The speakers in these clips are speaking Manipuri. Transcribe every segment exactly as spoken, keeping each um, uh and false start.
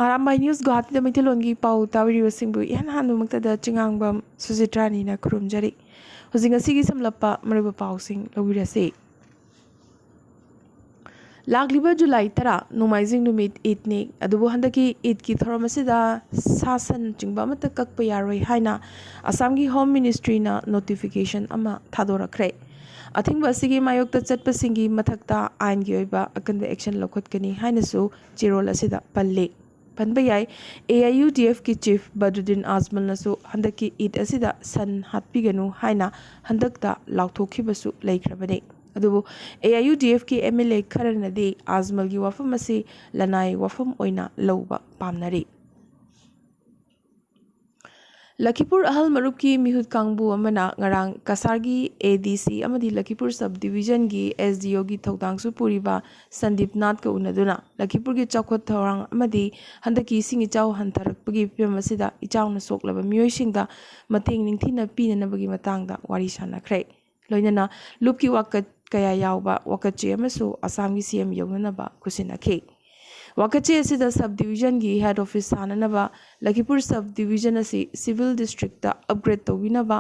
ꯑꯔꯥꯝꯕꯥꯏ ꯅ꯭ꯌꯨꯁ ꯒꯨꯋꯥꯍꯥꯇꯤꯗ ꯃꯩꯇꯩꯂꯣꯟꯒꯤ ꯄꯥꯎ ꯇꯥꯕꯤꯔꯤꯕꯁꯤꯡꯕꯨ ꯏꯍꯥꯟ ꯍꯥꯟꯕꯃꯛꯇꯗ ꯆꯤꯉꯥꯡꯕꯝ ꯁꯨꯖꯤꯇ꯭ꯔꯥꯅꯤꯅ ꯈꯨꯔꯨꯝꯖꯔꯤ꯫ ꯍꯧꯖꯤꯛ ꯉꯁꯤꯒꯤ ꯁꯝꯂꯞꯄ ꯃꯔꯨꯑꯣꯏꯕ ꯄꯥꯎꯁꯤꯡ ꯂꯧꯕꯤꯔꯁꯤ꯫ ꯂꯥꯛꯂꯤꯕ ꯖꯨꯂꯥꯏ ꯇꯔꯥ, ꯅꯣꯡꯃꯥꯏꯖꯤꯡ ꯅꯨꯃꯤꯠ ꯏꯗꯅꯤ꯫ ꯑꯗꯨꯕꯨ ꯍꯟꯗꯛꯀꯤ ꯏꯗꯀꯤ ꯊꯧꯔꯝ ꯑꯁꯤꯗ ꯁꯥ ꯁꯟ ꯆꯤꯡꯕ ꯑꯃꯠꯇ ꯀꯛꯄ ꯌꯥꯔꯣꯏ ꯍꯥꯏꯅ ꯑꯁꯥꯝꯒꯤ ꯍꯣꯝ ꯃꯤꯅꯤꯁꯇ꯭ꯔꯤꯅ ꯅꯣꯇꯤꯐꯤꯀꯦꯁꯟ ꯑꯃ ꯊꯥꯗꯣꯔꯛꯈ꯭ꯔꯦ꯫ ꯑꯊꯤꯡꯕ ꯑꯁꯤꯒꯤ ꯃꯥꯌꯣꯛꯇ ꯆꯠꯄꯁꯤꯡꯒꯤ ꯃꯊꯛꯇ ꯑꯥꯏꯟꯒꯤ ꯑꯣꯏꯕ ꯑꯀꯟꯕ ꯑꯦꯛꯁꯟ ꯂꯧꯈꯠꯀꯅꯤ ꯍꯥꯏꯅꯁꯨ ꯆꯦꯔꯣꯜ ꯑꯁꯤꯗ ꯄꯜꯂꯤ꯫ ꯄꯟꯕ ꯌꯥꯏ, ꯑꯦ ꯑꯥꯏ ꯌꯨ ꯗꯤ ꯑꯦꯐꯀꯤ ꯆꯤꯐ ꯕꯗ꯭ꯔꯨꯗꯤꯟ ꯑꯖꯃꯜꯅꯁꯨ ꯍꯟꯗꯛꯀꯤ ꯏꯗ ꯑꯁꯤꯗ ꯁꯟ ꯍꯥꯠꯄꯤꯒꯅꯨ ꯍꯥꯏꯅ ꯍꯟꯗꯛꯇ ꯂꯥꯎꯊꯣꯛꯈꯤꯕꯁꯨ ꯂꯩꯈ꯭ꯔꯕꯅꯤ꯫ ꯑꯗꯨꯕꯨ ꯑꯦ ꯑꯥꯏ ꯌꯨ ꯗꯤ ꯑꯦꯐꯀꯤ ꯑꯦꯝ ꯑꯦꯜ ꯑꯦ ꯈꯔꯅꯗꯤ ꯑꯖꯃꯜꯒꯤ ꯋꯥꯐꯝ ꯑꯁꯤ ꯂꯅꯥꯏ ꯋꯥꯐꯝ ꯑꯣꯏꯅ ꯂꯧꯕ ꯄꯥꯝꯅꯔꯤ꯫ ꯂꯈꯤꯄꯨꯔ ꯑꯍꯜ ꯃꯔꯨꯞꯀꯤ ꯃꯤꯍꯨꯠ ꯀꯥꯡꯕꯨ ꯑꯃꯅ ꯉꯔꯥꯡ ꯀꯁꯥꯔꯒꯤ ꯑꯦ ꯗꯤ ꯁꯤ ꯑꯃꯗꯤ ꯂꯈꯤꯄꯨꯔ ꯁꯕ ꯗꯤꯕꯤꯖꯟꯒꯤ ꯑꯦꯁ ꯗꯤ ꯑꯣꯒꯤ ꯊꯧꯗꯥꯡꯁꯨ ꯄꯨꯔꯤꯕ ꯁꯟꯗꯤꯞ ꯅꯥꯊꯀ ꯎꯅꯗꯨꯅ ꯂꯈꯤꯄꯨꯔꯒꯤ ꯆꯥꯎꯈꯠ ꯊꯧꯔꯥꯡ ꯑꯃꯗꯤ ꯍꯟꯗꯛꯀꯤ ꯏꯁꯤꯡ ꯏꯆꯥꯎ ꯍꯟꯊꯔꯛꯄꯒꯤ ꯐꯤꯕꯝ ꯑꯁꯤꯗ ꯏꯆꯥꯎꯅ ꯁꯣꯛꯂꯕ ꯃꯤꯑꯣꯏꯁꯤꯡꯗ ꯃꯇꯦꯡ ꯅꯤꯡꯊꯤꯅ ꯄꯤꯅꯅꯕꯒꯤ ꯃꯇꯥꯡꯗ ꯋꯥꯔꯤ ꯁꯥꯟꯅꯈ꯭ꯔꯦ꯫ ꯂꯣꯏꯅꯅ ꯂꯨꯞꯀꯤ ꯋꯥꯀꯠ ꯀꯌꯥ ꯌꯥꯎꯕ ꯋꯥꯀꯠꯆꯦ ꯑꯃꯁꯨ ꯑꯁꯥꯝꯒꯤ ꯁꯤ ꯑꯦꯝ ꯌꯧꯅꯅꯕ ꯈꯨꯠꯁꯤꯟꯅꯈꯤ꯫ ꯋꯥꯀꯠꯆꯦ ꯑꯁꯤꯗ ꯁꯕ ꯗꯤꯕꯤꯖꯟꯒꯤ ꯍꯦꯗ ꯑꯣꯐꯤꯁ ꯁꯥꯅꯅꯕ, ꯂꯈꯤꯄꯨꯔ ꯁꯕ ꯗꯤꯕꯤꯖꯟ ꯑꯁꯤ ꯁꯤꯚꯤꯜ ꯗꯤꯁꯇ꯭ꯔꯤꯛꯇ ꯑꯞꯒ꯭ꯔꯦꯗ ꯇꯧꯕꯤꯅꯕ,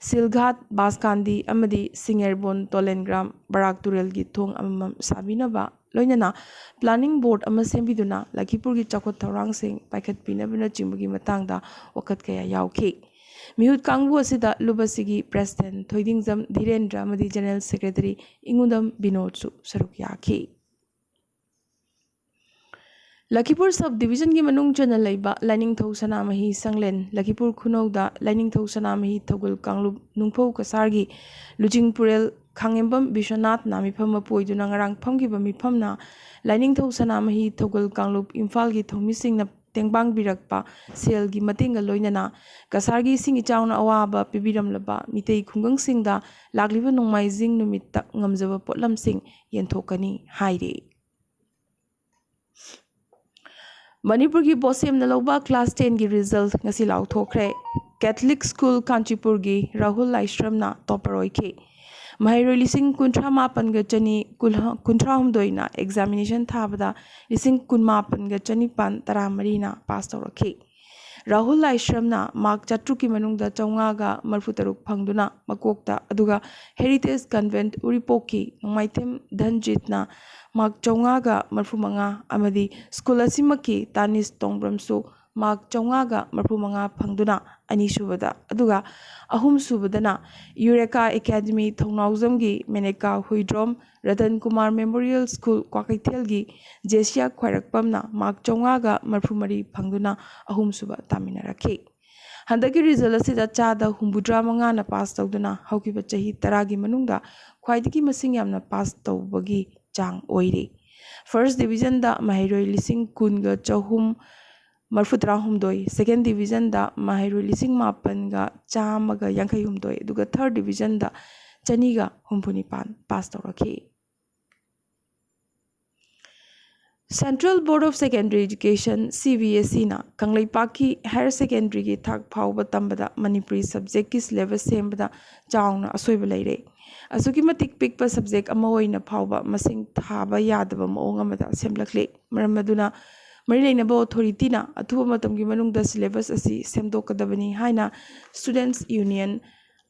ꯁꯤꯜꯘꯥꯠ, ꯕꯥꯁꯀꯥꯟꯗꯤ ꯑꯃꯗꯤ ꯁꯤꯡꯉꯦꯔꯕꯣꯟ ꯇꯣꯂꯦꯟꯒ꯭ꯔꯥꯝ ꯕꯔꯥꯛ ꯇꯨꯔꯦꯜꯒꯤ ꯊꯣꯡ ꯑꯃꯃꯝ ꯁꯥꯕꯤꯅꯕ, ꯂꯣꯏꯅꯅ ꯄ꯭ꯂꯥꯅꯤꯡ ꯕꯣꯔꯗ ꯑꯃ ꯁꯦꯝꯕꯤꯗꯨꯅ ꯂꯈꯤꯄꯨꯔꯒꯤ ꯆꯥꯎꯈꯠ ꯊꯧꯔꯥꯡꯁꯤꯡ ꯄꯥꯏꯈꯠꯄꯤꯅꯕꯅꯆꯤꯡꯕꯒꯤ ꯃꯇꯥꯡꯗ ꯋꯥꯀꯠ ꯀꯌꯥ ꯌꯥꯎꯈꯤ꯫ ꯃꯤꯍꯨꯠ ꯀꯥꯡꯕꯨ ꯑꯁꯤꯗ ꯂꯨꯞ ꯑꯁꯤꯒꯤ ꯄ꯭ꯔꯦꯁꯤꯗꯦꯟꯠ ꯊꯣꯏꯗꯤꯡꯖꯝ ꯙꯤꯔꯦꯟꯗ꯭ꯔ ꯑꯃꯗꯤ ꯖꯦꯅꯔꯦꯜ ꯁꯦꯀ꯭ꯔꯦꯇꯔꯤ ꯏꯉꯨꯗꯝ ꯕꯤꯅꯣꯗꯁꯨ ꯁꯔꯨꯛ ꯌꯥꯈꯤ꯫ ꯂꯈꯤꯄꯨꯔ ꯁꯕ ꯗꯤꯕꯤꯖꯟꯒꯤ ꯃꯅꯨꯡ ꯆꯟꯅ ꯂꯩꯕ ꯂꯥꯏꯅꯤꯡꯊꯧ ꯁꯅꯥꯃꯍꯤ ꯁꯪꯂꯦꯟ, ꯂꯈꯤꯄꯨꯔ ꯈꯨꯅꯧꯗ ꯂꯥꯏꯅꯤꯡꯊꯧ ꯁꯅꯥꯃꯍꯤ ꯊꯧꯒꯜ ꯀꯥꯡꯂꯨꯞ ꯅꯨꯡꯐꯧ ꯀꯁꯥꯔꯒꯤ ꯂꯨꯆꯤꯡꯄꯨꯔꯦꯜ ꯈꯥꯉꯦꯝꯕꯝ ꯕꯤꯁ꯭ꯋꯅꯥꯊꯅ ꯃꯤꯐꯝ ꯃꯄꯨ ꯑꯣꯏꯗꯨꯅ ꯉꯔꯥꯡ ꯐꯝꯈꯤꯕ ꯃꯤꯐꯝꯅ ꯂꯥꯏꯅꯤꯡꯊꯧ ꯁꯅꯥꯃꯍꯤ ꯊꯧꯒꯜ ꯀꯥꯡꯂꯨꯞ ꯏꯝꯐꯥꯜꯒꯤ ꯊꯧꯃꯤꯁꯤꯡꯅ ꯇꯦꯡꯕꯥꯡꯕꯤꯔꯛꯄ ꯁꯦꯜꯒꯤ ꯃꯇꯦꯡꯒ ꯂꯣꯏꯅꯅ ꯀꯁꯥꯔꯒꯤ ꯏꯁꯤꯡ ꯏꯆꯥꯎꯅ ꯑꯋꯥꯕ ꯄꯤꯕꯤꯔꯝꯂꯕ ꯃꯤꯇꯩ ꯈꯨꯡꯒꯪꯁꯤꯡꯗ ꯂꯥꯛꯂꯤꯕ ꯅꯣꯡꯃꯥꯏꯖꯤꯡ ꯅꯨꯃꯤꯠꯇ ꯉꯝꯖꯕ ꯄꯣꯠꯂꯝꯁꯤꯡ ꯌꯦꯟꯊꯣꯛꯀꯅꯤ ꯍꯥꯏꯔꯤ꯫ ꯃꯅꯤꯄꯨꯔꯒꯤ ꯕꯣꯁꯦꯝꯅ ꯂꯧꯕ ꯀ꯭ꯂꯥꯁ ꯇꯦꯟꯒꯤ ꯔꯤꯖꯜ ꯉꯁꯤ ꯂꯥꯎꯊꯣꯛꯈ꯭ꯔꯦ꯫ ꯀꯦꯊꯂꯤꯛ ꯁ꯭ꯀꯨꯜ ꯀꯥꯟꯆꯤꯄꯨꯔꯒꯤ ꯔꯥꯍꯨꯜ ꯂꯥꯏꯁ꯭ꯔꯝꯅ ꯇꯣꯄꯔ ꯑꯣꯏꯈꯤ꯫ ꯃꯍꯩꯔꯣꯏ ꯂꯤꯁꯤꯡ ꯀꯨꯟꯊ꯭ꯔꯥ ꯃꯥꯄꯟꯒ ꯆꯅꯤ ꯀꯨꯟꯊ꯭ꯔꯥ ꯍꯨꯝꯗꯣꯏꯅ examination ꯊꯥꯕꯗ ꯂꯤꯁꯤꯡ ꯀꯨꯟ ꯃꯥꯄꯟꯒ ꯆꯅꯤꯄꯥꯟ ꯇꯔꯥ ꯃꯔꯤꯅ pass ꯇꯧꯔꯛꯈꯤ꯫ ꯔꯥꯍꯨꯜ ꯂꯥꯏꯁ꯭ꯔꯝꯅ mark ꯆꯥꯇ꯭ꯔꯨꯛꯀꯤ ꯃꯅꯨꯡꯗ ꯆꯥꯝꯃꯉꯥꯒ ꯃꯔꯤꯐꯨ ꯇꯔꯨꯛ ꯐꯪꯗꯨꯅ ꯃꯀꯣꯛꯇ, ꯑꯗꯨꯒ Heritage Convent ꯎꯔꯤꯄꯣꯛꯀꯤ ꯅꯣꯡꯃꯥꯏꯊꯦꯝ ꯙꯟꯖꯤꯠꯅ mark ꯆꯥꯝꯃꯉꯥꯒ ꯃꯔꯤꯐꯨ ꯃꯉꯥ ꯑꯃꯗꯤ ꯁ꯭ꯀꯨꯜ ꯑꯁꯤꯃꯛꯀꯤ ꯇꯥꯅꯤꯁ ꯇꯣꯡꯕ꯭ꯔꯝꯁꯨ mark ꯆꯥꯝꯃꯉꯥꯒ ꯃꯔꯤꯐꯨ ꯃꯉꯥ ꯐꯪꯗꯨꯅ ꯑꯅꯤꯁꯨꯕꯗ, ꯑꯗꯨꯒ ꯑꯍꯨꯝꯁꯨꯕꯗꯅ ꯌꯨꯔꯦꯀꯥ ꯑꯦꯀꯥꯗꯃꯤ ꯊꯧꯅꯥꯎꯖꯝꯒꯤ ꯃꯦꯅꯦꯀꯥ ꯍꯨꯏꯗ꯭ꯔꯣꯝ, ꯔꯇꯟ ꯀꯨꯃꯥꯔ ꯃꯦꯃꯣꯔꯤꯌꯦꯜ ꯁ꯭ꯀꯨꯜ ꯀ꯭ꯋꯥꯀꯩꯊꯦꯜꯒꯤ ꯖꯦꯁꯤꯌꯥ ꯈ꯭ꯋꯥꯏꯔꯥꯛꯄꯝꯅ mark ꯆꯥꯝꯃꯉꯥꯒ ꯃꯔꯤꯐꯨ ꯃꯔꯤ ꯐꯪꯗꯨꯅ ꯑꯍꯨꯝꯁꯨꯕ ꯇꯥꯃꯤꯟꯅꯔꯛꯈꯤ꯫ ꯍꯟꯗꯛꯀꯤ result ꯑꯁꯤꯗ ꯆꯥꯗ ꯍꯨꯝꯐꯨꯇꯔꯥ ꯃꯉꯥꯅ pass ꯇꯧꯗꯨꯅ ꯍꯧꯈꯤꯕ ꯆꯍꯤ ꯇꯔꯥꯒꯤ ꯃꯅꯨꯡꯗ ꯈ꯭ꯋꯥꯏꯗꯒꯤ ꯃꯁꯤꯡ ꯌꯥꯝꯅ pass ꯇꯧꯕꯒꯤ ꯆꯥꯡ ꯑꯣꯏꯔꯤ꯫ First divisionꯗ ꯃꯍꯩꯔꯣꯏ ꯂꯤꯁꯤꯡ ꯀꯨꯟꯒ ꯆꯍꯨꯝ ꯃꯔꯤꯐꯨꯇꯔꯥ ꯍꯨꯝꯗꯣꯏ, second divisionꯗ ꯃꯍꯩꯔꯣꯏ ꯂꯤꯁꯤꯡ ꯃꯥꯄꯟꯒ ꯆꯥꯝꯃꯒ ꯌꯥꯡꯈꯩ ꯍꯨꯝꯗꯣꯏ, ꯑꯗꯨꯒ third divisionꯗ ꯆꯅꯤꯒ ꯍꯨꯝꯐꯨ ꯅꯤꯄꯥꯟ pass ꯇꯧꯔꯛꯈꯤ꯫ Central Board of Secondary Education, CBSEꯅ ꯀꯪꯂꯩꯄꯥꯛꯀꯤ higher secondaryꯒꯤ ꯊꯥꯛ ꯐꯥꯎꯕ ꯇꯝꯕꯗ ꯃꯅꯤꯄꯨꯔꯤ subjectꯀꯤ syllabus ꯁꯦꯝꯕꯗ ꯆꯥꯎꯅ ꯑꯁꯣꯏꯕ ꯂꯩꯔꯦ꯫ ꯑꯁꯨꯛꯀꯤ ꯃꯇꯤꯛ ꯄꯤꯛꯄ subject ꯑꯃ ꯑꯣꯏꯅ ꯐꯥꯎꯕ ꯃꯁꯤꯡ ꯊꯥꯕ ꯌꯥꯗꯕ ꯃꯑꯣꯡ ꯑꯃꯗ ꯁꯦꯝꯂꯛꯂꯦ꯫ ꯃꯔꯝ ꯑꯗꯨꯅ ꯃꯔꯤ ꯂꯩꯅꯕ authorityꯅ ꯑꯊꯨꯕ ꯃꯇꯝꯒꯤ ꯃꯅꯨꯡꯗ syllabus ꯑꯁꯤ ꯁꯦꯝꯗꯣꯛꯀꯗꯕꯅꯤ ꯍꯥꯏꯅ Students Union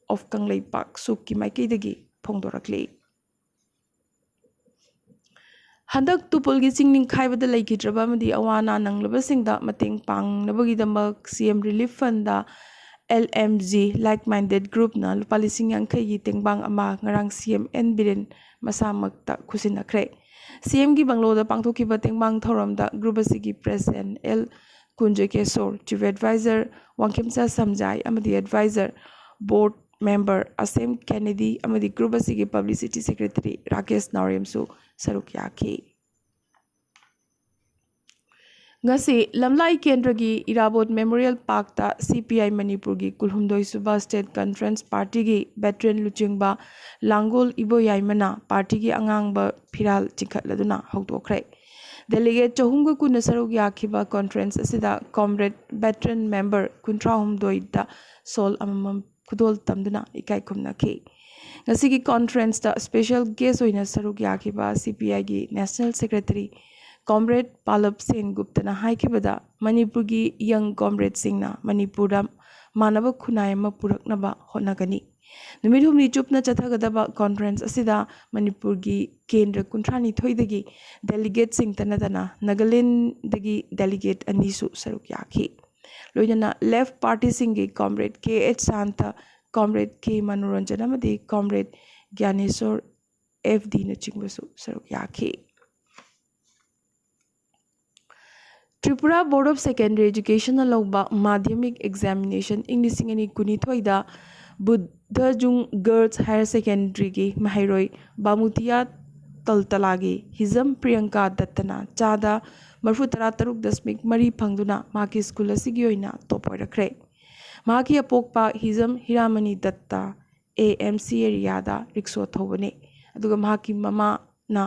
of ꯀꯪꯂꯩꯄꯥꯛ, ꯁꯨꯛꯀꯤ ꯃꯥꯏꯀꯩꯗꯒꯤ ꯐꯣꯡꯗꯣꯔꯛꯂꯤ꯫ ꯍꯟꯗꯛ ꯇꯨꯄꯨꯜꯒꯤ ꯆꯤꯡ ꯅꯤꯡꯈꯥꯏꯕꯗ ꯂꯩꯈꯤꯗ꯭ꯔꯕ ꯑꯃꯗꯤ ꯑꯋꯥ ꯑꯅꯥ ꯅꯪꯂꯕꯁꯤꯡꯗ ꯃꯇꯦꯡ ꯄꯥꯡꯅꯕꯒꯤꯗꯃꯛ CM Relief Fundꯗ LMG Like Minded Groupꯅ ꯂꯨꯄꯥ ꯂꯤꯁꯤꯡ ꯌꯥꯡꯈꯩꯒꯤ ꯇꯦꯡꯕꯥꯡ ꯑꯃ ꯉꯔꯥꯡ CM N ꯕꯤꯔꯦꯟ ꯃꯁꯥꯃꯛꯇ ꯈꯨꯠꯁꯤꯟꯅꯈ꯭ꯔꯦ꯫ CMꯒꯤ ꯕꯪꯂꯣꯗ ꯄꯥꯡꯊꯣꯛꯈꯤꯕ ꯇꯦꯡꯕꯥꯡ ꯊꯧꯔꯝꯗ group ꯑꯁꯤꯒꯤ president L ꯀꯨꯟꯖꯀꯦꯁꯣꯔ, chief advisor Wangkhemcha ꯁꯝꯖꯥꯏ ꯑꯃꯗꯤ advisor board member ꯑꯁꯦꯝ ꯀꯦꯅꯦꯗꯤ ꯑꯃꯗꯤ group ꯑꯁꯤꯒꯤ publicity secretary ꯔꯥꯀꯦꯁ ꯅꯥꯎꯔꯦꯝꯁꯨ ꯁꯔꯨꯛ ꯌꯥꯈꯤ꯫ ꯉꯁꯤ ꯂꯝꯂꯥꯏ ꯀꯦꯟꯗ꯭ꯔꯒꯤ ꯏꯔꯥꯕꯣꯠ Memorial Parkꯇ CPI ꯃꯅꯤꯄꯨꯔꯒꯤ ꯀꯨꯟꯍꯨꯝꯗꯣꯏ ꯁꯨꯕ state conference partyꯒꯤ veteran ꯂꯨꯆꯤꯡꯕ ꯂꯥꯡꯒꯣꯜ ꯏꯕꯣꯌꯥꯏꯃꯅ partyꯒꯤ ꯑꯉꯥꯡꯕ ꯐꯤꯔꯥꯜ ꯆꯤꯡꯈꯠꯂꯗꯨꯅ ꯍꯧꯗꯣꯛꯈ꯭ꯔꯦ꯫ Delegate ꯆꯍꯨꯝꯒ ꯀꯨꯟꯅ ꯁꯔꯨꯛ ꯌꯥꯈꯤꯕ conference ꯑꯁꯤꯗ comrade veteran member ꯀꯨꯟꯊ꯭ꯔꯥ ꯍꯨꯝꯗꯣꯏꯗ ꯁꯣꯜ ꯑꯃꯃꯝ ꯈꯨꯗꯣꯜ ꯇꯝꯗꯨꯅ ꯏꯀꯥꯏ ꯈꯨꯝꯅꯈꯤ꯫ ꯉꯁꯤꯒꯤ ꯀꯣꯟꯐ꯭ꯔꯦꯟꯁꯇ ꯁ꯭ꯄꯦꯁꯦꯜ ꯒꯦꯁ ꯑꯣꯏꯅ ꯁꯔꯨꯛ ꯌꯥꯈꯤꯕ ꯁꯤ ꯄꯤ ꯑꯥꯏꯒꯤ ꯅꯦꯁꯅꯦꯜ ꯁꯦꯀ꯭ꯔꯦꯇꯔꯤ ꯀꯣꯝꯔꯦꯗ ꯄꯥꯂꯞ ꯁꯦꯟꯒꯨꯞꯇꯅ ꯍꯥꯏꯈꯤꯕꯗ, ꯃꯅꯤꯄꯨꯔꯒꯤ ꯌꯪ ꯀꯣꯝꯔꯦꯗꯁꯤꯡꯅ ꯃꯅꯤꯄꯨꯔꯗ ꯃꯥꯟꯅꯕ ꯈꯨꯟꯅꯥꯏ ꯑꯃ ꯄꯨꯔꯛꯅꯕ ꯍꯣꯠꯅꯒꯅꯤ꯫ ꯅꯨꯃꯤꯠ ꯍꯨꯝꯅꯤ ꯆꯨꯞꯅ ꯆꯠꯊꯒꯗꯕ ꯀꯣꯟꯐ꯭ꯔꯦꯟꯁ ꯑꯁꯤꯗ ꯃꯅꯤꯄꯨꯔꯒꯤ ꯀꯦꯟꯗ꯭ꯔ ꯀꯨꯟꯊ꯭ꯔꯥꯅꯤꯊꯣꯏꯗꯒꯤ ꯗꯦꯂꯤꯒꯦꯠꯁꯤꯡꯇ ꯅꯠꯇꯅ ꯅꯥꯒꯥꯂꯦꯟꯗꯒꯤ ꯗꯦꯂꯤꯒꯦꯠ ꯑꯅꯤꯁꯨ ꯁꯔꯨꯛ ꯌꯥꯈꯤ꯫ ꯂꯣꯏꯅꯅ ꯂꯦꯐ ꯄꯥꯔꯇꯤꯁꯤꯡꯒꯤ ꯀꯣꯝꯔꯦꯗ ꯀꯦ ꯑꯦꯆ ꯁꯥꯟꯇ, ꯀꯣꯝꯔꯦꯗ ꯀꯦ ꯃꯅꯣꯔꯟꯖꯟ ꯑꯃꯗꯤ ꯀꯣꯝꯔꯦꯗ ꯒ꯭ꯌꯥꯅꯦꯁꯣꯔ ꯑꯦꯐ ꯗꯤꯅꯆꯤꯡꯕꯁꯨ ꯁꯔꯨꯛ ꯌꯥꯈꯤ꯫ ꯇ꯭ꯔꯤꯄꯨꯔꯥ ꯕꯣꯔꯗ ꯑꯣꯐ ꯁꯦꯀꯦꯟꯗꯔꯤ ꯑꯦꯖꯨꯀꯦꯁꯟꯅ ꯂꯧꯕ ꯃꯥꯙ꯭ꯌꯃꯤꯛ ꯑꯦꯛꯖꯥꯃꯤꯅꯦꯁꯟ ꯏꯪ ꯂꯤꯁꯤꯡ ꯑꯅꯤ ꯀꯨꯟꯅꯤꯊꯣꯏꯗ ꯕꯨꯗꯙꯖꯨꯡ ꯒꯔꯜꯁ ꯍꯥꯌꯔ ꯁꯦꯀꯦꯟꯗꯔꯤꯒꯤ ꯃꯍꯩꯔꯣꯏ ꯕꯥꯃꯨꯇꯤꯌꯥ ꯇꯜꯇꯂꯥꯒꯤ ꯍꯤꯖꯝ ꯄ꯭ꯔꯤꯌꯪꯀꯥ ꯗꯠꯇꯅ ꯆꯥꯗ ꯃꯔꯐꯨ ꯇꯔꯥ ꯇꯔꯨꯛ ꯗꯁꯃꯤꯛ ꯃꯔꯤ ꯐꯪꯗꯨꯅ ꯃꯍꯥꯛꯀꯤ ꯁ꯭ꯀꯨꯜ ꯑꯁꯤꯒꯤ ꯑꯣꯏꯅ ꯇꯣꯞ ꯑꯣꯏꯔꯛꯈ꯭ꯔꯦ꯫ ꯃꯍꯥꯛꯀꯤ ꯑꯄꯣꯛꯄ ꯍꯤꯖꯝ ꯍꯤꯔꯥꯃꯅꯤ ꯗꯠꯇ ꯑꯦ ꯑꯦꯝ ꯁꯤ ꯑꯦꯔꯤꯌꯥꯗ ꯔꯤꯛꯁꯣ ꯊꯧꯕꯅꯤ꯫ ꯑꯗꯨꯒ ꯃꯍꯥꯛꯀꯤ ꯃꯃꯥꯅ,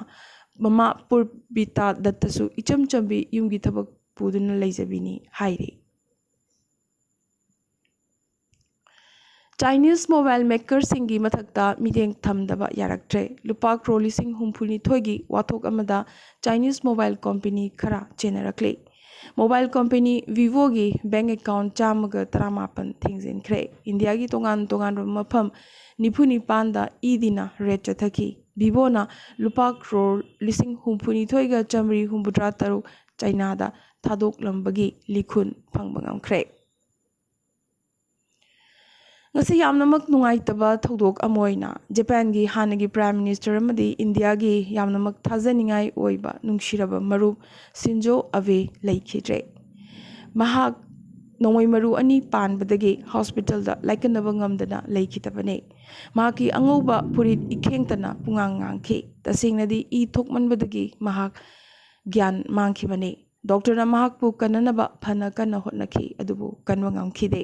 ꯃꯃꯥ ꯄꯨꯔꯕꯤꯇꯥ ꯗꯠꯇꯁꯨ ꯏꯆꯝ ꯆꯝꯕꯤ ꯌꯨꯝꯒꯤ ꯊꯕꯛ ꯄꯨꯗꯨꯅ ꯂꯩꯖꯕꯤꯅꯤ ꯍꯥꯏꯔꯤ꯫ ꯆꯥꯏꯅꯤꯁ ꯃꯣꯕꯥꯏꯜ ꯃꯦꯀꯔꯁꯤꯡꯒꯤ ꯃꯊꯛꯇ ꯃꯤꯠꯌꯦꯡ ꯊꯝꯗꯕ ꯌꯥꯔꯛꯇ꯭ꯔꯦ꯫ ꯂꯨꯄꯥ ꯀ꯭ꯔꯣꯔ ꯂꯤꯁꯤꯡ ꯍꯨꯝꯐꯨꯅꯤꯊꯣꯏꯒꯤ ꯋꯥꯊꯣꯛ ꯑꯃꯗ ꯆꯥꯏꯅꯤꯁ ꯃꯣꯕꯥꯏꯜ ꯀꯣꯝꯄꯦꯅꯤ ꯈꯔ ꯆꯦꯟꯅꯔꯛꯂꯤ꯫ ꯃꯣꯕꯥꯏꯜ ꯀꯣꯝꯄꯦꯅꯤ ꯚꯤꯚꯣꯒꯤ ꯕꯦꯡꯛ ꯑꯦꯀꯥꯎꯟꯠ ꯆꯥꯝꯃꯒ ꯇꯔꯥꯃꯥꯄꯟ ꯊꯤꯡꯖꯤꯟꯈ꯭ꯔꯦ꯫ ꯏꯟꯗꯤꯌꯥꯒꯤ ꯇꯣꯉꯥꯟ ꯇꯣꯉꯥꯟꯕ ꯃꯐꯝ ꯅꯤꯐꯨ ꯅꯤꯄꯥꯟꯗ ꯏ ꯗꯤꯅ ꯔꯦꯗ ꯆꯠꯊꯈꯤ꯫ ꯚꯤꯚꯣꯅ ꯂꯨꯄꯥ ꯀ꯭ꯔꯣꯔ ꯂꯤꯁꯤꯡ ꯍꯨꯝꯐꯨꯅꯤꯊꯣꯏꯒ ꯆꯥꯃꯔꯤ ꯍꯨꯝꯐꯨꯇꯔꯥ ꯇꯔꯨꯛ ꯆꯥꯏꯅꯥꯗ ꯊꯥꯗꯣꯛꯂꯝꯕꯒꯤ ꯂꯤꯈꯨꯟ ꯐꯪꯕ ꯉꯝꯈ꯭ꯔꯦ꯫ ꯉꯁꯤ ꯌꯥꯝꯅꯃꯛ ꯅꯨꯡꯉꯥꯏꯇꯕ ꯊꯧꯗꯣꯛ ꯑꯃ ꯑꯣꯏꯅ ꯖꯄꯥꯟꯒꯤ ꯍꯥꯟꯅꯒꯤ ꯄ꯭ꯔꯥꯏꯝ ꯃꯤꯅꯤꯁꯇꯔ ꯑꯃꯗꯤ ꯏꯟꯗꯤꯌꯥꯒꯤ ꯌꯥꯝꯅꯃꯛ ꯊꯥꯖꯅꯤꯡꯉꯥꯏ ꯑꯣꯏꯕ ꯅꯨꯡꯁꯤꯔꯕ ꯃꯔꯨꯞ ꯁꯤꯟꯖꯣ ꯑꯕꯦ ꯂꯩꯈꯤꯗ꯭ꯔꯦ꯫ ꯃꯍꯥꯛ ꯅꯣꯡꯃꯩ ꯃꯔꯨ ꯑꯅꯤ ꯄꯥꯟꯕꯗꯒꯤ ꯍꯣꯁꯄꯤꯇꯥꯜꯗ ꯂꯥꯏꯀꯠꯅꯕ ꯉꯝꯗꯅ ꯂꯩꯈꯤꯗꯕꯅꯤ꯫ ꯃꯍꯥꯛꯀꯤ ꯑꯉꯧꯕ ꯐꯨꯔꯤꯠ ꯏꯈꯦꯡꯇꯅ ꯄꯨꯡꯉꯥꯡ ꯉꯥꯡꯈꯤ꯫ ꯇꯁꯦꯡꯅꯗꯤ ꯏ ꯊꯣꯛꯃꯟꯕꯗꯒꯤ ꯃꯍꯥꯛ ꯒ꯭ꯌꯥꯟ ꯃꯥꯡꯈꯤꯕꯅꯤ꯫ ꯗꯣꯛꯇꯔꯅ ꯃꯍꯥꯛꯄꯨ ꯀꯟꯅꯅꯕ ꯐꯅ ꯀꯟꯅ ꯍꯣꯠꯅꯈꯤ, ꯑꯗꯨꯕꯨ ꯀꯟꯕ ꯉꯝꯈꯤꯗꯦ꯫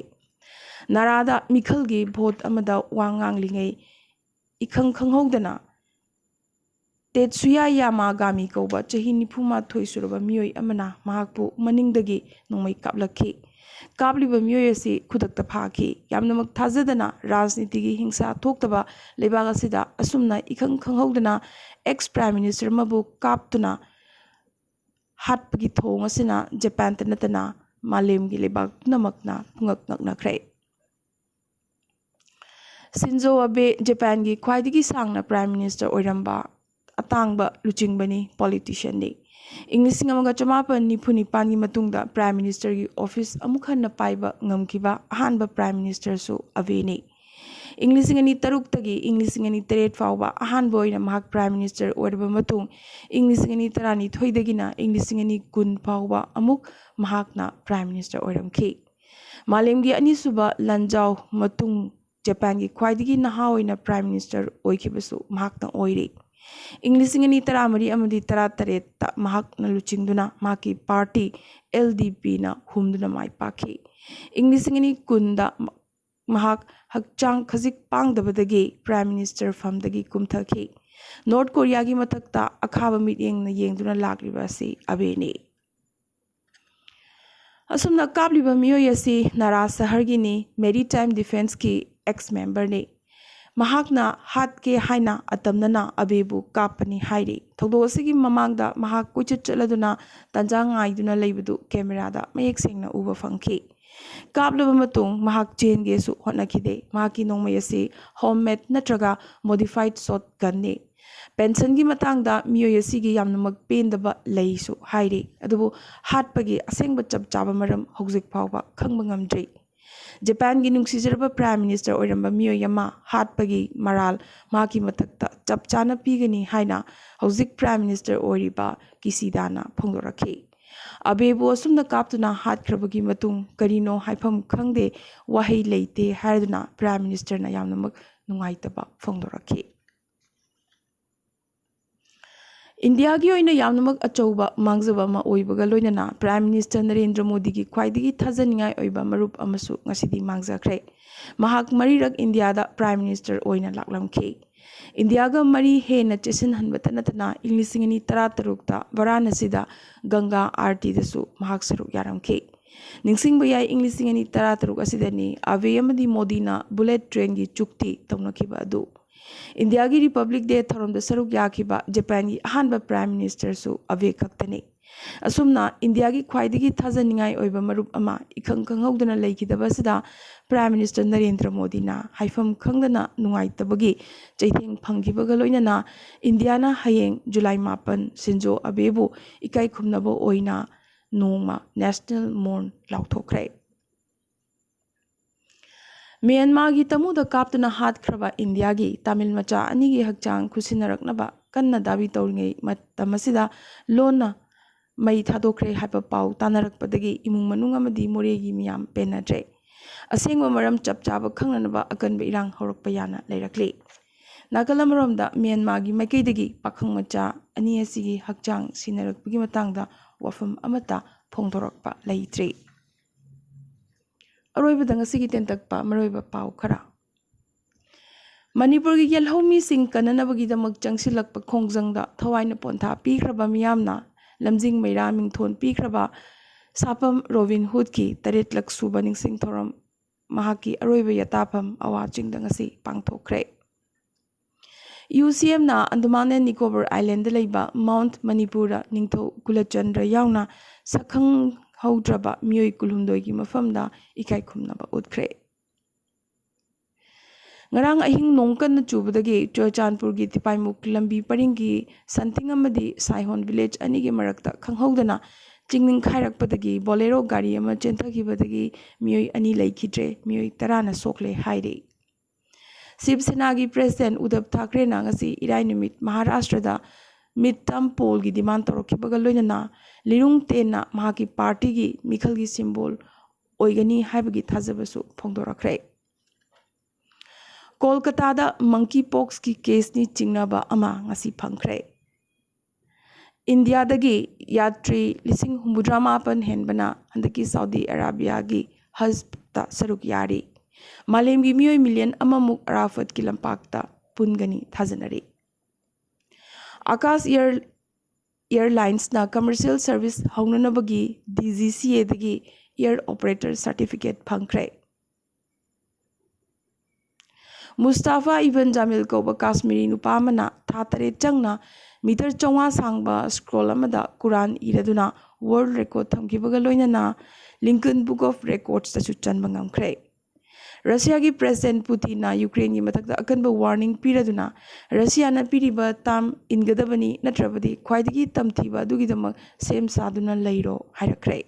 ꯅꯥꯔꯥꯗ ꯃꯤꯈꯜꯒꯤ ꯚꯣꯠ ꯑꯃꯗ ꯋꯥ ꯉꯥꯡꯂꯤꯉꯩ ꯏꯈꯪ ꯈꯪꯍꯧꯗꯅ ꯇꯦꯠꯁꯨꯌꯥ ꯌꯥꯃꯥꯒꯥꯃꯤ ꯀꯧꯕ ꯆꯍꯤ ꯅꯤꯐꯨ ꯃꯥꯊꯣꯏ ꯁꯨꯔꯕ ꯃꯤꯑꯣꯏ ꯑꯃꯅ ꯃꯍꯥꯛꯄꯨ ꯃꯅꯤꯡꯗꯒꯤ ꯅꯣꯡꯃꯩ ꯀꯥꯞꯂꯛꯈꯤ꯫ ꯀꯥꯞꯂꯤꯕ ꯃꯤꯑꯣꯏ ꯑꯁꯤ ꯈꯨꯗꯛꯇ ꯐꯥꯈꯤ꯫ ꯌꯥꯝꯅꯃꯛ ꯊꯥꯖꯗꯅ ꯔꯥꯖꯅꯤꯇꯤꯒꯤ ꯍꯤꯡꯁꯥ ꯊꯣꯛꯇꯕ ꯂꯩꯕꯥꯛ ꯑꯁꯤꯗ ꯑꯁꯨꯝꯅ ꯏꯈꯪ ꯈꯪꯍꯧꯗꯅ ex prime minister ꯑꯃꯕꯨ ꯀꯥꯞꯇꯨꯅ ꯍꯥꯠꯄꯒꯤ ꯊꯧꯑꯣꯡ ꯑꯁꯤꯅ ꯖꯄꯥꯟꯇ ꯅꯠꯇꯅ ꯃꯥꯂꯦꯝꯒꯤ ꯂꯩꯕꯥꯛ ꯄꯨꯝꯅꯃꯛꯅ ꯄꯨꯡꯉꯛ ꯉꯛꯅꯈ꯭ꯔꯦ꯫ ꯁꯤꯟꯖꯣ ꯑꯕꯦ ꯖꯄꯥꯟꯒꯤ ꯈ꯭ꯋꯥꯏꯗꯒꯤ ꯁꯥꯡꯅ prime minister ꯑꯣꯏꯔꯝꯕ ꯑꯇꯥꯡꯕ ꯂꯨꯆꯤꯡꯕꯅꯤ, politicianꯅꯤ꯫ ꯏꯪ ꯂꯤꯁꯤꯡ ꯑꯃꯒ ꯆꯃꯥꯄꯟ ꯅꯤꯐꯨ ꯅꯤꯄꯥꯟꯒꯤ ꯃꯇꯨꯡꯗ prime ministerꯒꯤ office ꯑꯃꯨꯛ ꯍꯟꯅ ꯄꯥꯏꯕ ꯉꯝꯈꯤꯕ ꯑꯍꯥꯟꯕ prime ministerꯁꯨ ꯑꯕꯦꯅꯤ꯫ ꯏꯪ ꯂꯤꯁꯤꯡ ꯑꯅꯤ ꯇꯔꯨꯛꯇꯒꯤ ꯏꯪ ꯂꯤꯁꯤꯡ ꯑꯅꯤ ꯇꯔꯦꯠ ꯐꯥꯎꯕ ꯑꯍꯥꯟꯕ ꯑꯣꯏꯅ ꯃꯍꯥꯛ prime minister ꯑꯣꯏꯔꯕ ꯃꯇꯨꯡ, ꯏꯪ ꯂꯤꯁꯤꯡ ꯑꯅꯤ ꯇꯔꯥꯅꯤꯊꯣꯏꯗꯒꯤꯅ ꯏꯪ ꯂꯤꯁꯤꯡ ꯑꯅꯤ ꯀꯨꯟ ꯐꯥꯎꯕ ꯑꯃꯨꯛ ꯃꯍꯥꯛꯅ prime minister ꯑꯣꯏꯔꯝꯈꯤ꯫ ꯃꯥꯂꯦꯝꯒꯤ ꯑꯅꯤꯁꯨꯕ ꯂꯥꯟꯖꯥꯎ ꯃꯇꯨꯡ ꯖꯄꯥꯟꯒꯤ ꯈ꯭ꯋꯥꯏꯗꯒꯤ ꯅꯍꯥ ꯑꯣꯏꯅ prime minister ꯑꯣꯏꯈꯤꯕꯁꯨ ꯃꯍꯥꯛꯅ ꯑꯣꯏꯔꯤ꯫ ꯏꯪ ꯂꯤꯁꯤꯡ ꯑꯅꯤ ꯇꯔꯥꯃꯔꯤ ꯑꯃꯗꯤ ꯇꯔꯥꯇꯔꯦꯠꯇ ꯃꯍꯥꯛꯅ ꯂꯨꯆꯤꯡꯗꯨꯅ ꯃꯍꯥꯛꯀꯤ party LDPꯅ ꯍꯨꯝꯗꯨꯅ ꯃꯥꯏ ꯄꯥꯛꯈꯤ꯫ ꯏꯪ ꯂꯤꯁꯤꯡ ꯑꯅꯤ ꯀꯨꯟꯗ ꯃ-, ꯃꯍꯥꯛ ꯍꯛꯆꯥꯡ ꯈꯖꯤꯛ ꯄꯥꯡꯗꯕꯗꯒꯤ prime minister ꯐꯝꯗꯒꯤ ꯀꯨꯝꯊꯈꯤ꯫ ꯅꯣꯔꯠ ꯀꯣꯔꯤꯌꯥꯒꯤ ꯃꯊꯛꯇ ꯑꯈꯥꯕ ꯃꯤꯠꯌꯦꯡꯅ ꯌꯦꯡꯗꯨꯅ ꯂꯥꯛꯂꯤꯕ ꯑꯁꯤ ꯑꯕꯦꯅꯤ꯫ ꯑꯁꯨꯝꯅ ꯀꯥꯞꯂꯤꯕ ꯃꯤꯑꯣꯏ ꯑꯁꯤ ꯅꯥꯔꯥ ꯁꯍꯔꯒꯤꯅꯤ, maritime defenceꯀꯤ ex memberꯅꯤ꯫ ꯃꯍꯥꯛꯅ ꯍꯥꯠꯀꯦ ꯍꯥꯏꯅ ꯑꯇꯝꯅꯅ ꯑꯕꯦꯕꯨ ꯀꯥꯞꯄꯅꯤ ꯍꯥꯏꯔꯤ꯫ ꯊꯧꯗꯣꯛ ꯑꯁꯤꯒꯤ ꯃꯃꯥꯡꯗ ꯃꯍꯥꯛ ꯀꯣꯏꯆꯠ ꯆꯠꯂꯗꯨꯅ ꯇꯥꯟꯖꯥ ꯉꯥꯏꯗꯨꯅ ꯂꯩꯕꯗꯨ cameraꯗ ꯃꯌꯦꯛ ꯁꯦꯡꯅ ꯎꯕ ꯐꯪꯈꯤ꯫ ꯀꯥꯞꯂꯕ ꯃꯇꯨꯡ ꯃꯍꯥꯛ ꯆꯦꯟꯒꯦꯁꯨ ꯍꯣꯠꯅꯈꯤꯗꯦ꯫ ꯃꯍꯥꯛꯀꯤ ꯅꯣꯡꯃꯩ ꯑꯁꯤ homemade ꯅꯠꯇ꯭ꯔꯒ modified shotgunꯅꯤ꯫ Pensionꯒꯤ ꯃꯇꯥꯡꯗ ꯃꯤꯑꯣꯏ ꯑꯁꯤꯒꯤ ꯌꯥꯝꯅꯃꯛ ꯄꯦꯟꯗꯕ ꯂꯩꯁꯨ ꯍꯥꯏꯔꯤ, ꯑꯗꯨꯕꯨ ꯍꯥꯠꯄꯒꯤ ꯑꯁꯦꯡꯕ ꯆꯞ ꯆꯥꯕ ꯃꯔꯝ ꯍꯧꯖꯤꯛ ꯐꯥꯎꯕ ꯈꯪꯕ ꯉꯝꯗ꯭ꯔꯤ꯫ ꯖꯄꯥꯟꯒꯤ ꯅꯨꯡꯁꯤꯖꯔꯕ prime minister ꯑꯣꯏꯔꯝꯕ ꯃꯤꯑꯣꯏ ꯑꯃ ꯍꯥꯠꯄꯒꯤ ꯃꯔꯥꯜ ꯃꯍꯥꯛꯀꯤ ꯃꯊꯛꯇ ꯆꯞ ꯆꯥꯅ ꯄꯤꯒꯅꯤ ꯍꯥꯏꯅ ꯍꯧꯖꯤꯛ prime minister ꯑꯣꯏꯔꯤꯕ ꯀꯤꯁꯤꯗꯥꯅ ꯐꯣꯡꯗꯣꯔꯛꯈꯤ꯫ ꯑꯕꯦꯕꯨ ꯑꯁꯨꯝꯅ ꯀꯥꯞꯇꯨꯅ ꯍꯥꯠꯈ꯭ꯔꯕꯒꯤ ꯃꯇꯨꯡ ꯀꯔꯤꯅꯣ ꯍꯥꯏꯐꯝ ꯈꯪꯗꯦ, ꯋꯥꯍꯩ ꯂꯩꯇꯦ ꯍꯥꯏꯗꯨꯅ prime ministerꯅ ꯌꯥꯝꯅꯃꯛ ꯅꯨꯡꯉꯥꯏꯇꯕ ꯐꯣꯡꯗꯣꯔꯛꯈꯤ꯫ ꯏꯟꯗꯤꯌꯥꯒꯤ ꯑꯣꯏꯅ ꯌꯥꯝꯅꯃꯛ ꯑꯆꯧꯕ ꯃꯥꯡꯖꯕ ꯑꯃ ꯑꯣꯏꯕꯒ ꯂꯣꯏꯅꯅ prime minister ꯅꯔꯦꯟꯗ꯭ꯔ ꯃꯣꯗꯤꯒꯤ ꯈ꯭ꯋꯥꯏꯗꯒꯤ ꯊꯥꯖꯅꯤꯡꯉꯥꯏ ꯑꯣꯏꯕ ꯃꯔꯨꯞ ꯑꯃꯁꯨ ꯉꯁꯤꯗꯤ ꯃꯥꯡꯖꯈ꯭ꯔꯦ꯫ ꯃꯍꯥꯛ ꯃꯔꯤꯔꯛ ꯏꯟꯗꯤꯌꯥꯗ prime minister ꯑꯣꯏꯅ ꯂꯥꯛꯂꯝꯈꯤ꯫ ꯏꯟꯗꯤꯌꯥꯒ ꯃꯔꯤ ꯍꯦꯟꯅ ꯆꯦꯠꯁꯤꯟꯍꯟꯕꯇ ꯅꯠꯇꯅ ꯏꯪ ꯂꯤꯁꯤꯡ ꯑꯅꯤ ꯇꯔꯥꯇꯔꯨꯛꯇ ꯚꯥꯔꯥꯅꯁꯤꯗ ꯒꯪꯒꯥ ꯑꯥꯔꯇꯤꯗꯁꯨ ꯃꯍꯥꯛ ꯁꯔꯨꯛ ꯌꯥꯔꯝꯈꯤ꯫ ꯅꯤꯡꯁꯤꯡꯕ ꯌꯥꯏ, ꯏꯪ ꯂꯤꯁꯤꯡ ꯑꯅꯤ ꯇꯔꯥꯇꯔꯨꯛ ꯑꯁꯤꯗꯅꯤ ꯑꯕꯦ ꯑꯃꯗꯤ ꯃꯣꯗꯤꯅ bullet trainꯒꯤ ꯆꯨꯛꯇꯤ ꯇꯧꯅꯈꯤꯕ ꯑꯗꯨ꯫ ꯏꯟꯗꯤꯌꯥꯒꯤ Republic Day ꯊꯧꯔꯝꯗ ꯁꯔꯨꯛ ꯌꯥꯈꯤꯕ ꯖꯄꯥꯟꯒꯤ ꯑꯍꯥꯟꯕ Prime Ministerꯁꯨ ꯑꯕꯦ ꯈꯛꯇꯅꯤ꯫ ꯑꯁꯨꯝꯅ ꯏꯟꯗꯤꯌꯥꯒꯤ ꯈ꯭ꯋꯥꯏꯗꯒꯤ ꯊꯥꯖꯅꯤꯡꯉꯥꯏ ꯑꯣꯏꯕ ꯃꯔꯨꯞ ꯑꯃ ꯏꯈꯪ ꯈꯪꯍꯧꯗꯅ ꯂꯩꯈꯤꯗꯕ ꯑꯁꯤꯗ Prime Minister ꯅꯔꯦꯟꯗ꯭ꯔ ꯃꯣꯗꯤꯅ ꯍꯥꯏꯐꯝ ꯈꯪꯗꯅ ꯅꯨꯡꯉꯥꯏꯇꯕꯒꯤ ꯆꯩꯊꯦꯡ ꯐꯪꯈꯤꯕꯒ ꯂꯣꯏꯅꯅ ꯏꯟꯗꯤꯌꯥꯅ ꯍꯌꯦꯡ ꯖꯨꯂꯥꯏ ꯃꯥꯄꯟ ꯁꯤꯟꯖꯣ ꯑꯕꯦꯕꯨ ꯏꯀꯥꯏ ꯈꯨꯝꯅꯕ ꯑꯣꯏꯅ ꯅꯣꯡꯃ National Mourn ꯂꯥꯎꯊꯣꯛꯈ꯭ꯔꯦ꯫ ꯃ꯭ꯌꯥꯟꯃꯥꯔꯒꯤ ꯇꯃꯨꯗ ꯀꯥꯞꯇꯨꯅ ꯍꯥꯠꯈ꯭ꯔꯕ ꯏꯟꯗꯤꯌꯥꯒꯤ ꯇꯥꯃꯤꯜ ꯃꯆꯥ ꯑꯅꯤꯒꯤ ꯍꯛꯆꯥꯡ ꯈꯨꯠꯁꯤꯟꯅꯔꯛꯅꯕ ꯀꯟꯅ ꯗꯥꯕꯤ ꯇꯧꯔꯤꯉꯩ ꯃꯇꯝ ꯑꯁꯤꯗ ꯂꯣꯟꯅ ꯃꯩ ꯊꯥꯗꯣꯛꯈ꯭ꯔꯦ ꯍꯥꯏꯕ ꯄꯥꯎ ꯇꯥꯅꯔꯛꯄꯗꯒꯤ ꯏꯃꯨꯡ ꯃꯅꯨꯡ ꯑꯃꯗꯤ ꯃꯣꯔꯦꯒꯤ ꯃꯤꯌꯥꯝ ꯄꯦꯟꯅꯗ꯭ꯔꯦ꯫ ꯑꯁꯦꯡꯕ ꯃꯔꯝ ꯆꯞ ꯆꯥꯕ ꯈꯪꯅꯅꯕ ꯑꯀꯟꯕ ꯏꯔꯥꯡ ꯍꯧꯔꯛꯄ ꯌꯥꯅ ꯂꯩꯔꯛꯂꯤ꯫ ꯅꯥꯀꯜ ꯑꯃꯔꯣꯝꯗ ꯃ꯭ꯌꯥꯟꯃꯥꯔꯒꯤ ꯃꯥꯏꯀꯩꯗꯒꯤ ꯄꯥꯈꯪ ꯃꯆꯥ ꯑꯅꯤ ꯑꯁꯤꯒꯤ ꯍꯛꯆꯥꯡ ꯁꯤꯟꯅꯔꯛꯄꯒꯤ ꯃꯇꯥꯡꯗ ꯋꯥꯐꯝ ꯑꯃꯠꯇ ꯐꯣꯡꯗꯣꯔꯛꯄ ꯂꯩꯇ꯭ꯔꯤ꯫ ꯑꯔꯣꯏꯕꯗ ꯉꯁꯤꯒꯤ ꯇꯦꯟꯇꯛꯄ ꯃꯔꯨꯑꯣꯏꯕ ꯄꯥꯎ ꯈꯔ꯫ ꯃꯅꯤꯄꯨꯔꯒꯤ ꯌꯦꯜꯍꯧꯃꯤꯁꯤꯡ ꯀꯟꯅꯅꯕꯒꯤꯗꯃꯛ ꯆꯪꯁꯤꯜꯂꯛꯄ ꯈꯣꯡꯖꯪꯗ ꯊꯋꯥꯏꯅ ꯄꯣꯟꯊꯥ ꯄꯤꯈ꯭ꯔꯕ ꯃꯤꯌꯥꯝꯅ ꯂꯝꯖꯤꯡ ꯃꯩꯔꯥ ꯃꯤꯡꯊꯣꯟ ꯄꯤꯈ꯭ꯔꯕ ꯁꯥꯄꯝ ꯔꯣꯕꯤꯟ ꯍꯨꯗꯀꯤ ꯇꯔꯦꯠꯂꯛ ꯁꯨꯕ ꯅꯤꯡꯁꯤꯡ ꯊꯧꯔꯝ ꯃꯍꯥꯛꯀꯤ ꯑꯔꯣꯏꯕ ꯌꯥꯇꯥꯐꯝ ꯑꯋꯥ ꯆꯤꯡꯗ ꯉꯁꯤ ꯄꯥꯡꯊꯣꯛꯈ꯭ꯔꯦ꯫ ꯌꯨ ꯁꯤ ꯑꯦꯝꯅ ꯑꯟꯗꯃꯥꯟ ꯑꯦꯟ ꯅꯤꯀꯣꯕꯔ ꯑꯥꯏꯂꯦꯟꯗ ꯂꯩꯕ ꯃꯥꯎꯟꯠ ꯃꯅꯤꯄꯨꯔꯗ ꯅꯤꯡꯊꯧ ꯀꯨꯂꯆꯟꯗ꯭ꯔ ꯌꯥꯎꯅ ꯁꯛꯈꯪꯍꯧꯗ꯭ꯔꯕ ꯃꯤꯑꯣꯏ ꯀꯨꯟꯍꯨꯝꯗꯣꯏꯒꯤ ꯃꯐꯝꯗ ꯏꯀꯥꯏ ꯈꯨꯝꯅꯕ ꯎꯠꯈ꯭ꯔꯦ꯫ ꯉꯔꯥꯡ ꯑꯍꯤꯡ ꯅꯣꯡ ꯀꯟꯅ ꯆꯨꯕꯗꯒꯤ ꯆꯨꯔꯆꯥꯟꯄꯨꯔꯒꯤ ꯇꯤꯄꯥꯏꯃꯨꯛ ꯂꯝꯕꯤ ꯄꯔꯤꯡꯒꯤ ꯁꯟꯊꯤꯡ ꯑꯃꯗꯤ ꯁꯥꯏꯍꯣꯟ ꯚꯤꯂꯦꯖ ꯑꯅꯤꯒꯤ ꯃꯔꯛꯇ ꯈꯪꯍꯧꯗꯅ ꯆꯤꯡ ꯅꯤꯡꯈꯥꯏꯔꯛꯄꯗꯒꯤ ꯕꯣꯂꯦꯔꯣ ꯒꯥꯔꯤ ꯑꯃ ꯆꯦꯟꯊꯈꯤꯕꯗꯒꯤ ꯃꯤꯑꯣꯏ ꯑꯅꯤ ꯂꯩꯈꯤꯗ꯭ꯔꯦ, ꯃꯤꯑꯣꯏ ꯇꯔꯥꯅ ꯁꯣꯛꯂꯦ ꯍꯥꯏꯔꯤ꯫ ꯁꯤꯕ ꯁꯦꯅꯥꯒꯤ ꯄ꯭ꯔꯦꯁꯤꯗꯦꯟ ꯎꯗꯕ ꯊꯥꯀ꯭ꯔꯦꯅ ꯉꯁꯤ ꯏꯔꯥꯏ ꯅꯨꯃꯤꯠ ꯃꯍꯥꯔꯥꯁꯇ꯭ꯔꯗ ꯃꯤꯗ ꯇꯔꯝ ꯄꯣꯜꯒꯤ ꯗꯤꯃꯥꯟ ꯇꯧꯔꯛꯈꯤꯕꯒ ꯂꯣꯏꯅꯅ ꯂꯤꯔꯨꯡ ꯇꯦꯟꯅ ꯃꯍꯥꯛꯀꯤ ꯄꯥꯔꯇꯤꯒꯤ ꯃꯤꯈꯜꯒꯤ ꯁꯤꯝꯕꯣꯜ ꯑꯣꯏꯒꯅꯤ ꯍꯥꯏꯕꯒꯤ ꯊꯥꯖꯕꯁꯨ ꯐꯣꯡꯗꯣꯔꯛꯈ꯭ꯔꯦ꯫ ꯀꯣꯜꯀꯇꯥꯗ ꯃꯪꯀꯤ ꯄꯣꯛꯁꯀꯤ ꯀꯦꯁꯅꯤ ꯆꯤꯡꯅꯕ ꯑꯃ ꯉꯁꯤ ꯐꯪꯈ꯭ꯔꯦ꯫ ꯏꯟꯗꯤꯌꯥꯗꯒꯤ ꯌꯥꯇ꯭ꯔꯤ ꯂꯤꯁꯤꯡ ꯍꯨꯝꯐꯨꯇꯔꯥ ꯃꯥꯄꯟ ꯍꯦꯟꯕꯅ ꯍꯟꯗꯛꯀꯤ ꯁꯥꯎꯗꯤ ꯑꯔꯥꯕꯤꯌꯥꯒꯤ ꯍꯖꯇ ꯁꯔꯨꯛ ꯌꯥꯔꯤ꯫ ꯃꯥꯂꯦꯝꯒꯤ ꯃꯤꯑꯣꯏ ꯃꯤꯂꯤꯌꯟ ꯑꯃꯃꯨꯛ ꯑꯔꯥꯐꯠꯀꯤ ꯂꯝꯄꯥꯛꯇ ꯄꯨꯟꯒꯅꯤ ꯊꯥꯖꯅꯔꯤ꯫ Akash air ꯑꯦꯌꯔꯂꯥꯏꯟꯁꯅ commercial service ꯍꯧꯅꯅꯕꯒꯤ D G C ꯑꯦꯗꯒꯤ Air Operator Certificate ꯐꯪꯈ꯭ꯔꯦ꯫ ꯃꯨꯁꯇꯥꯐꯥ ꯏꯕꯟ ꯖꯥꯃꯤꯜ ꯀꯧꯕ ꯀꯥꯁꯃꯤꯔꯤ ꯅꯨꯄꯥ ꯑꯃꯅ ꯊꯥ ꯇꯔꯦꯠ ꯆꯪꯅ ꯃꯤꯇꯔ ꯆꯥꯝꯃꯉꯥ ꯁꯥꯡꯕ ꯁ꯭ꯀ꯭ꯔꯣꯜ ꯑꯃꯗ ꯀꯨꯔꯥꯟ ꯏꯔꯗꯨꯅ ꯋꯥꯔꯜ ꯔꯦꯀꯣꯔꯗ ꯊꯝꯈꯤꯕꯒ ꯂꯣꯏꯅꯅ ꯂꯤꯡꯀꯟ ꯕꯨꯛ ꯑꯣꯐ ꯔꯦꯀꯣꯔꯗꯁꯇꯁꯨ ꯆꯟꯕ ꯉꯝꯈ꯭ꯔꯦ꯫ ꯔꯁꯤꯌꯥꯒꯤ ꯄ꯭ꯔꯦꯁꯤꯗꯦꯟꯠ ꯄꯨꯇꯤꯟꯅ ꯌꯨꯀ꯭ꯔꯦꯟꯒꯤ ꯃꯊꯛꯇ ꯑꯀꯟꯕ ꯋꯥꯔꯅꯤꯡ ꯄꯤꯔꯗꯨꯅ ꯔꯁꯤꯌꯥꯅ ꯄꯤꯔꯤꯕ ꯇꯥꯝ ꯏꯟꯒꯗꯕꯅꯤ, ꯅꯠꯇ꯭ꯔꯕꯗꯤ ꯈ꯭ꯋꯥꯏꯗꯒꯤ ꯇꯝꯊꯤꯕ ꯑꯗꯨꯒꯤꯗꯃꯛ ꯁꯦꯝ ꯁꯥꯗꯨꯅ ꯂꯩꯔꯣ ꯍꯥꯏꯔꯛꯈ꯭ꯔꯦ꯫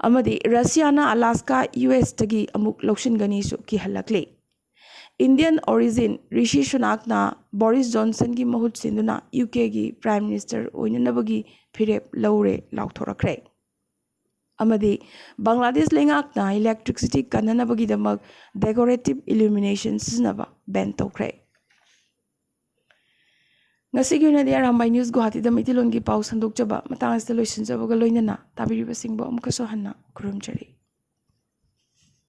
ꯑꯃꯗꯤ ꯔꯁꯤꯌꯥꯅ ꯑꯂꯥꯁꯀꯥ ꯌꯨ ꯑꯦꯁꯇꯒꯤ ꯑꯃꯨꯛ ꯂꯧꯁꯤꯟꯒꯅꯤꯁꯨ ꯀꯤꯍꯜꯂꯛꯂꯤ꯫ ꯏꯟꯗꯤꯌꯟ ꯑꯣꯔꯤꯖꯤꯟ ꯔꯤꯁꯤ ꯁꯨꯅꯥꯛꯅ ꯕꯣꯔꯤꯁ ꯖꯣꯟꯁꯟꯒꯤ ꯃꯍꯨꯠ ꯁꯤꯟꯗꯨꯅ ꯌꯨ ꯀꯦꯒꯤ ꯄ꯭ꯔꯥꯏꯝ ꯃꯤꯅꯤꯁꯇꯔ ꯑꯣꯏꯅꯅꯕꯒꯤ ꯐꯤꯔꯦꯞ ꯂꯧꯔꯦ ꯂꯥꯎꯊꯣꯔꯛꯈ꯭ꯔꯦ꯫ ꯑꯃꯗꯤ ꯕꯪꯒ꯭ꯂꯥꯗꯦꯁ ꯂꯩꯉꯥꯛꯅ ꯏꯂꯦꯛꯇ꯭ꯔꯤꯛꯁꯤꯇꯤ ꯀꯟꯅꯅꯕꯒꯤꯗꯃꯛ ꯗꯦꯀꯣꯔꯦꯇꯤꯞ ꯏꯂꯨꯃꯤꯅꯦꯁꯟ ꯁꯤꯖꯤꯟꯅꯕ ꯕꯦꯟ ꯇꯧꯈ꯭ꯔꯦ꯫ ꯉꯁꯤꯒꯤ ꯑꯣꯏꯅꯗꯤ ꯑꯔꯥꯝꯕꯥꯏ ꯅ꯭ꯌꯨꯁ ꯒꯨꯋꯥꯍꯥꯇꯤꯗ ꯃꯩꯇꯩꯂꯣꯟꯒꯤ ꯄꯥꯎ ꯁꯟꯗꯣꯛꯆꯕ ꯃꯇꯥꯡ ꯑꯁꯤꯗ ꯂꯣꯏꯁꯤꯟꯖꯕꯒ ꯂꯣꯏꯅꯅ ꯇꯥꯕꯤꯔꯤꯕꯁꯤꯡꯕꯨ ꯑꯃꯨꯛꯀꯁꯨ ꯍꯟꯅ ꯈꯨꯔꯨꯝꯖꯔꯤ꯫